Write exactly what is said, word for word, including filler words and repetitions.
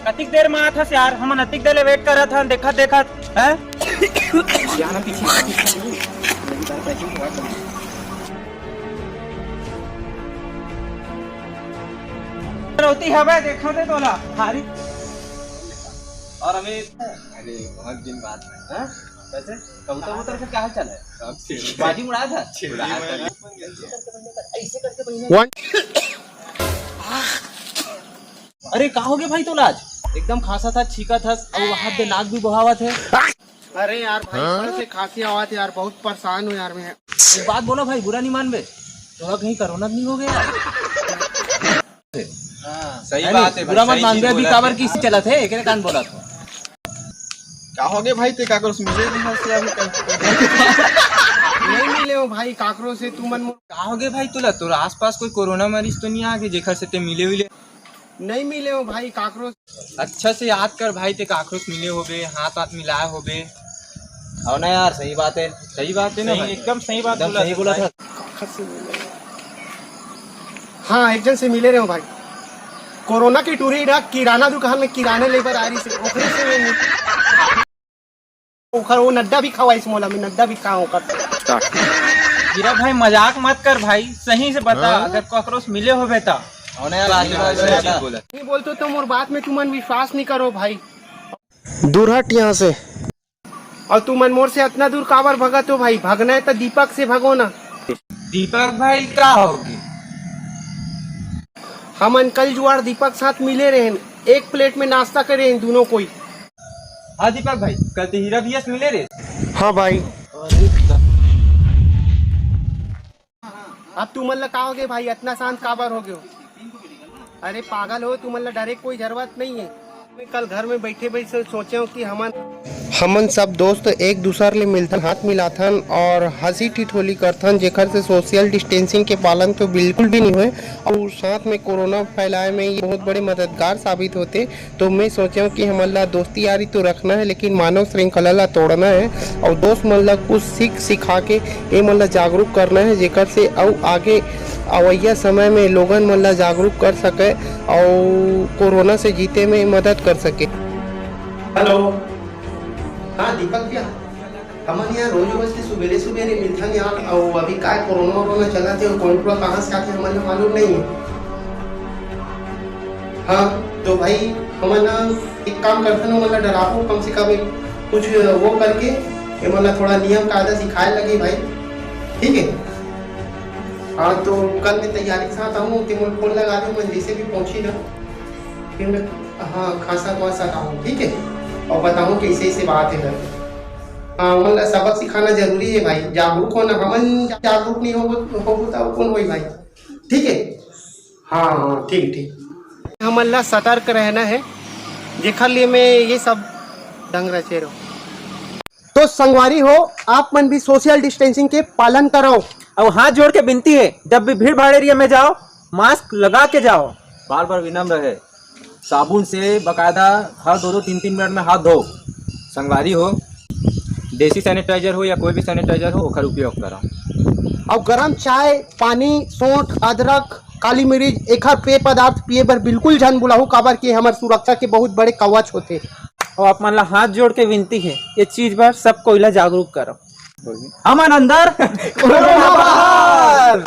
कतिक देर में आत हस यार, हमन अतिक देर ले वेट करत हन, देखत देखत, हैं? रोती हवे, देखा दे तोला, हारी। और अभी, अरे, बहुत दिन बाद, हैं? कैसे? कबूतर, कबूतर का क्या हाल चाल है? सब ठीक। बाजी उड़ाया था? उड़ाया था। ऐसे करके बहिने। One। अरे, का होगे भाई तोला आज? एकदम खांसत हस, छींकत हस, अउ वहां दे नाक भी बोहावत हे। अरे यार भाई, हाँ? कल से खांसी आवत हे यार, बहुत परेशान हूँ यार मैं। एक बात बोला भाई, बुरा नहीं मानबे, तोला कहीं कोरोना तो नहीं हो गया? हाँ। सही है बात नहीं? है भाई, बुरा मत मानबे, अभी काबर की चलत हे, एकरे कान बोला था। का होगे भाई, ते काकरो से मिले नहीं हस अभी कल? नहीं मिले हो भाई काकरो से, तुमन मो- का होगे भाई तोला? तोर आसपास कोई कोरोना मरीज तो नहीं आगे जेकर से ते मिले विले? नहीं मिले हो भाई काकरो। अच्छा से याद कर भाई, ते काकरो से मिले होबे, हाथ हाथ मिलाए होबे। हो ना यार, सही बात है। सही बात है ना सही, भाई? एकदम सही बात एकदम बोला सही था बोला भाई। था। हाँ, एक जन से मिले रहे हो भाई। कोरोना की टूरी ना किराना दुकान में किराने लेबर आ रही से, ओकरे से मिले। ओखर वो नड्डा भी खवाइस मोला, मैं नड्डा भी खाऊं ओकर। हीरा भाई, मजाक मत कर भाई, सही से बता, हाँ? अगर ककरो से मिले होबे त। होने वाला आदमी भाई, सही बोला। नहीं बोलते तो मोर बात में तुमन विश्वास नहीं करो भाई। दूर हट यहाँ से। और तुमन मोर से इतना दूर काबर भगत हो भाई? भगना है तो दीपक से भगो ना। दीपक भाई, का होगे? हमन कल जुआर दीपक साथ मिले रहेन, एक प्लेट में नाश्ता करे रहेन दोनों कोई। हाँ दीपक भाई, कल ते हीरा भैया से मिले रहे। हाँ भाई। अब तुमन ला का होगे भाई, इतना शांत काबर हो गयो? अरे पागल हो, तुमन ला डरे कोई जरूरत नहीं है। मैं कल घर में बैठे बैठे सोचे हूँ कि हमन हमन सब दोस्त एक दूसर ले मिलथन, हाथ मिलाथन और हंसी ठिठोली करथन, जेकर से सोशल डिस्टेंसिंग के पालन तो बिल्कुल भी नहीं होए और साथ में कोरोना फैलाए में ये बहुत बड़े मददगार साबित होते। तो मैं सोचे हूँ कि हमन ला दोस्ती यारी तो रखना है, लेकिन मानव श्रृंखला ला तोड़ना है और दोस्त मन ला कुछ सीख सिखा के ये मन ला जागरूक करना है, जेकर से अउ आगे अवइया समय में लोगन मन ला जागरूक कर सके और कोरोना से जीते में मदद कर सके। हेलो, हाँ दीपक भैया, हमन यहाँ रोज रोज के सुबेरे सुबेरे मिलथन यार, अउ अभी काय कोरोना वोरोना चलत हे, कौन पूरा कहाँ से आथे, हमन ला मालूम नहीं है। हाँ, तो भाई, हमन ना एक काम करथन, हमन ला डराबो, कम से कम एक कुछ वो करके, ये मन ला थोड़ा नियम कायदा सिखाए लगे भाई, ठीक है? हाँ, तो कल मैं तैयारी के साथ आऊँ, ते मोला फोन लगा दे, मैं जैसे भी पहुँची ना, फिर मैं, हाँ, खासा तुम्हारे साथ आऊँ, ठीक है? और बताऊँ कैसे ऐसे बात है करके। हाँ, मतलब सबक सिखाना जरूरी है भाई, जागरूक होना, हमन जागरूक नहीं होबो, होबो तो कौन होई भाई, ठीक है? हाँ, हाँ, ठीक, ठीक। हमन ला सतर्क रहना है, जेकर लिए मैं ये सब ढंग रचे रहो। तो संगवारी हो, आप मन भी सोशल डिस्टेंसिंग के पालन करो। और हाथ जोड़ के विनती है, जब भी भीड़ भाड़ एरिया में जाओ, मास्क लगा के जाओ। बार बार विनम्र है, साबुन से बाकायदा हर दो दो तीन तीन मिनट में हाथ धो। संगवारी हो, देसी सैनिटाइजर हो या कोई भी सैनिटाइजर हो, ओकर उपयोग करो। और गरम चाय, पानी, सौंठ, अदरक, काली मिरीच, एखर पेय पदार्थ पिए बर बिल्कुल झन भुलाहू, काबर कि हमर सुरक्षा के बहुत बड़े कवच होथे। और आप मन ला हाथ जोड़ के विनती है, ये चीज बर सब कोई ला जागरूक करो। हमन अंदर, कोरोना बाहर।